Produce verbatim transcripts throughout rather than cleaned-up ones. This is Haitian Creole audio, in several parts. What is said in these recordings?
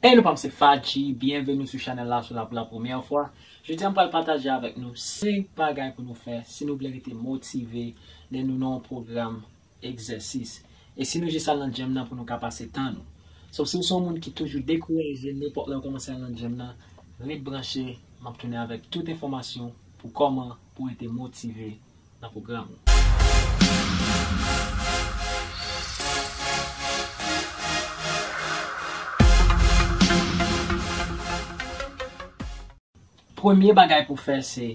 Hey, nou pa m se Fadji, byenveni sou chanèl la, si w la pou la premyè fwa. Jodi a m pral pataje avèk nou senk bagay pou nou fè si nou vle rete motive lè nou nan yon pwogram egzèsis. E si nou jis al nan gym nan pou nou ka pase tan nou. So, si w se yon moun ki toujou dekouraje nenpòt lè w kòmanse al nan gym nan, ret branche, m ap tounen avèk tout enfòmasyon pou kòman pou rete motive nan pwogram ou. Premye bagay pou fè se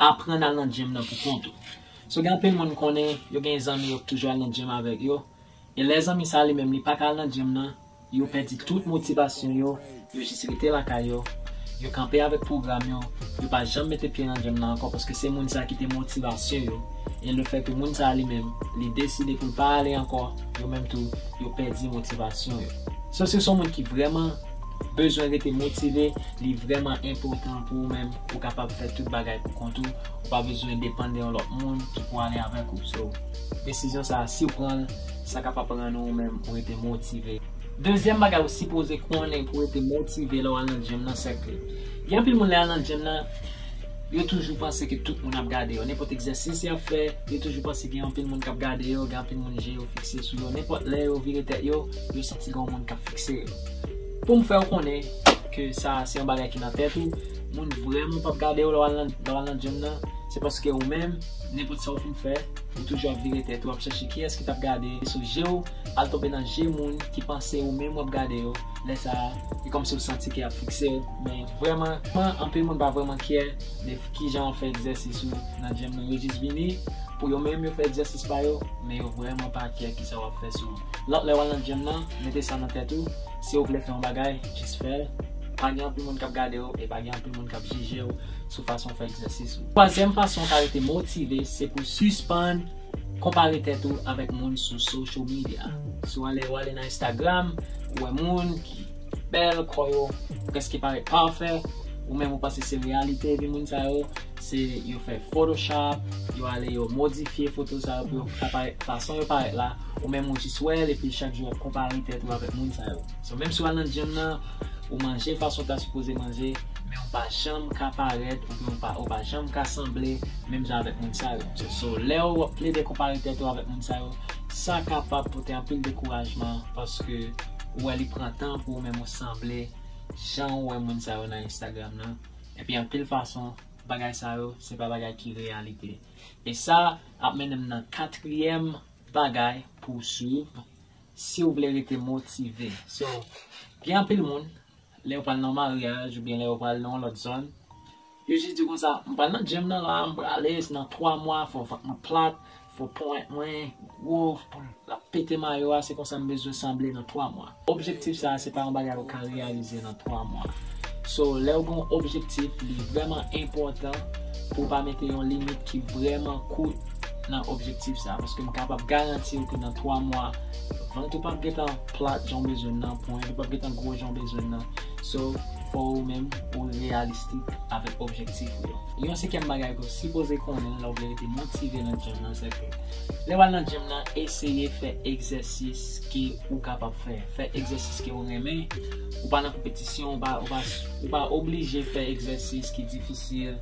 aprann al nan gym nan pou kont ou. So, gen anpil moun konnen yo gen zanmi yo k toujou al nan gym avèk yo. E lè zanmi sa li menm li pa ka al nan gym nan, yo pèdi tout motivasyon yo, yo jis rete lakay yo, yo kanpe avèk pwogram yo, yo pa janm mete pye nan gym nan ankò paske se moun sa ki te motivasyon yo. E lefètke moun sa li menm, li deside pou l pa ale ankò, yo menm tou, yo pèdi motivasyon yo. So, si w se yon moun ki vrèman bezwen rete motive, li vrèman enpòtan pou ou menm, ou kapab fè tout bagay pou kont ou, ou pa bezwen depann de yon lòt moun ki pou ale avèk ou. So, desizyon sa a, si w pran l, sa kapab rann ou menm ou rete motive. Dezyèm bagay ou sipoze konnen pou rete motive lè w al nan gym nan, se ke gen anpil moun lè y al nan gym nan, yo toujou panse ke tout moun ap gade yo. Nenpòt egzèsis y ap fè, yo toujou panse gen anpil moun k ap gade yo, gen anpil moun je yo fikse sou yo. Nenpòt lè yo vire tèt yo, yo santi gen yon moun k ap fikse yo. Pou m fè w konnen ke sa se yon bagay ki nan tèt ou, moun vrèman p ap gade w lè w al nan, lè w al nan gym nan, se paske ou menm, nenpòt sa w fin fè, ou toujou ap vire tèt ou, ap chèche kiyès ki t ap gade. Sou je w, al tonbe nan je moun ki panse ou menm w ap gade yo. Lè sa a, e kòmsi w santi ke y ap fikse w. Men vrèman, anpil moun pa vrèman care de kijan w ap fè egzèsis ou nan gym nan. Yo jis vini pou yo menm yo fè egzèsis pa yo, men yo vrèman pa care kisa w ap fè sou ou. Lòt lè w al nan gym nan, mete sa nan tèt ou, si w vle fè yon bagay, jis fè l. Pa gen anpil moun k ap gade w e pa gen anpil moun k ap jije w sou fason w fè egzèsis ou. Twazyèm fason w ka rete motive, se pou w sispann konpare tèt ou avèk moun sou social media. Si w ale, w ale nan Instagram, ou wè moun ki bèl, kò yo prèske parèt pafè, ou menm ou panse se reyalite, epi moun sa yo, se yo fè Photoshop, yo ale yo modifye foto sa yo pou yo ka parèt fason yo parèt la, ou menm ou jis wè l, epi chak jou w ap konpare tèt ou avèk moun sa yo. So, menm si w al nan gym nan, ou manje fason w ta sipoze manje, men ou pa janm ka parèt, oubyen ou pa, ou pa janm ka sanble menm jan avèk moun sa yo. So, so, lè w ap plede konpare tèt ou avèk moun sa yo, sa kapab pote anpil dekourajman, paske ou wè li pran tan pou ou menm ou sanble jan ou wè moun sa yo nan Instagram nan. Epi anpil fason, bagay sa yo, se pa bagay ki reyalite. E sa ap mennen m nan katriyèm bagay pou w swiv si w vle rete motive. So, gen anpil moun, lè yo pral nan maryaj oubyen lè yo pral nan yon lòt zòn, yo jis di konsa, "M pral nan gym nan la, m prale, se nan twa mwa, fò vant mwen plat, fò ponyèt mwen gwo, fò l ap pete mayo a, se konsa m bezwen sanble nan twa mwa." Objektif sa a, se pa yon bagay ou ka reyalize nan twa mwa. So, lè w gen yon objektif, li vrèman enpòtan pou w pa mete yon limit ki vrèman kout nan objektif sa a. Paske m kapab garanti w ke nan twa mwa, vant ou p ap gentan plat jan w bezwen nan, ponyèt ou p ap gentan gwo jan w bezwen nan. So, fò ou menm ou reyalistik avèk objektif ou yo. Yon senkyèm bagay ke w sipoze konnen lè w vle rete motive nan gym nan, se ke lè w al nan gym nan, eseye fè egzèsis ke ou kapab fè. Fè egzèsis ke ou renmen. Ou pa nan konpetisyon, ou pa, ou pa, ou pa oblije fè egzèsis ki difisil,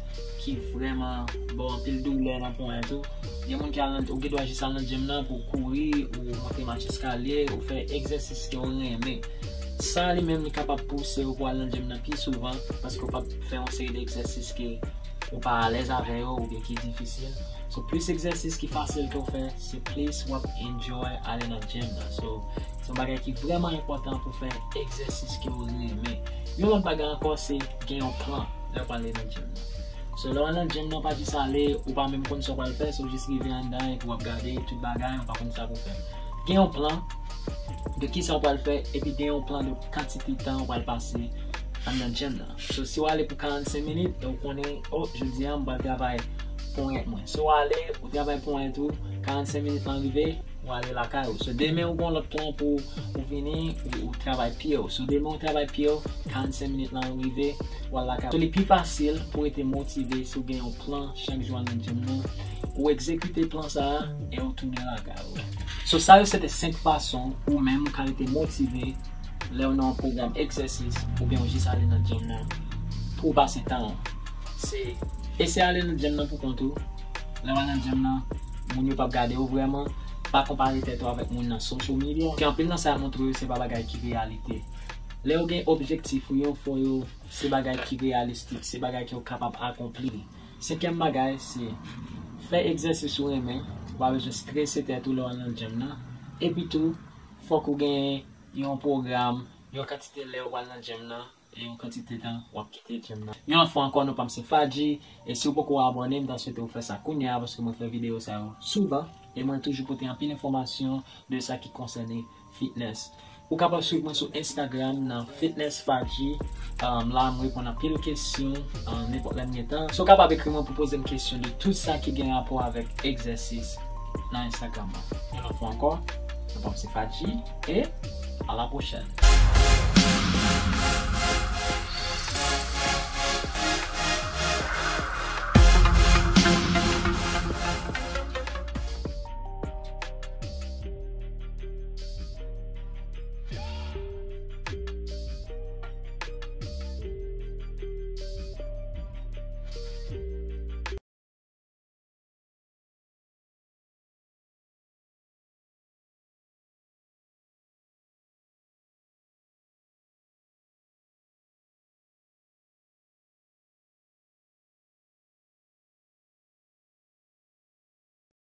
ki vrèman ba w anpil doulè nan ponyèt ou. Gen moun ki al nan, ou gen dwa jis al nan gym nan pou w kouri, ou monte mach eskalye, ou fè egzèsis ke ou renmen. Sa li menm li kapab pouse w pou al nan gym nan pi souvan, paske w p ap fè yon seri de egzèsis ke ou pa alèz avè yo oubyen ki difisil. So, plis egzèsis ki fasil ke w fè, se plis w ap enjoy ale nan gym nan. So, se yon bagay ki vrèman enpòtan pou fè egzèsis ke w renmen. Yon lòt bagay ankò, se gen yon plan lè w prale nan gym nan. So, lè w al nan gym nan, pa jis ale, ou pa menm konn sa w pral fè, so w jis rive anndan epi w ap gade tout bagay, ou pa konn sa pou w fè. Gen yon plan de kisa w pral fè, epi gen yon plan de kantite tan w pral pase anndan gym nan. So, si w ale pou karannsenk minit, e w konnen, o, jodi a, m pral travay ponyèt mwen. So, w ale, ou travay ponyèt ou, karannsenk minit lan rive, ou ale lakay ou. So, demen, ou gen yon lòt plan pou ou vini, ou, ou travay pye w. So, demen, ou travay pye w, karannsenk minit lan rive, w al lakay ou. So, li pi fasil pou w rete motive si w gen yon plan chak jou al nan gym nan. Ou egzekite plan sa a, e ou tounen lakay ou. So, sa yo se te senk fason ou menm ou ka rete motive lè w nan yon pwogram egzèsis, oubyen w jis ale nan gym nan pou w pase tan w. Se eseye ale nan gym nan pou kont ou. Lè w al nan gym nan, moun yo p ap gade w vrèman. Pa konpare tèt ou avèk moun nan social media. Gen anpil nan sa y ap montre yo, se pa bagay ki reyalite. Lè w gen objektif ou yo, fò yo se bagay ki reyalistik, se bagay ke w kapab akonpli. Senkyèm bagay, se fè egzèsis ou renmen. Ou pa bezwen strese tèt ou lè w al nan gym nan. Epi tou, fòk ou gen yon pwogram, yon kantite lè w pral nan gym nan, e yon kantite tan w ap kite gym nan. Yon lòt fwa ankò, non pa m se Fadji, e si w poko abòne, m ta swete w fè sa kounye a, paske mwen fè videyo sa yo souvan, e mwen toujou pote anpil enfòmasyon de sa ki konsène fitness. Ou kapab swiv mwen sou Instagram nan Fitness Fadji. Um, la, m reponn anpil kesyon, um, nenpòt lè m gen tan. So, w kapab ekri mwen pou poze m kesyon de tout sa ki gen rapò avèk egzèsis nan Instagram mwen. Yon lòt fwa ankò, non pa m se Fadji, e a la pwochèn.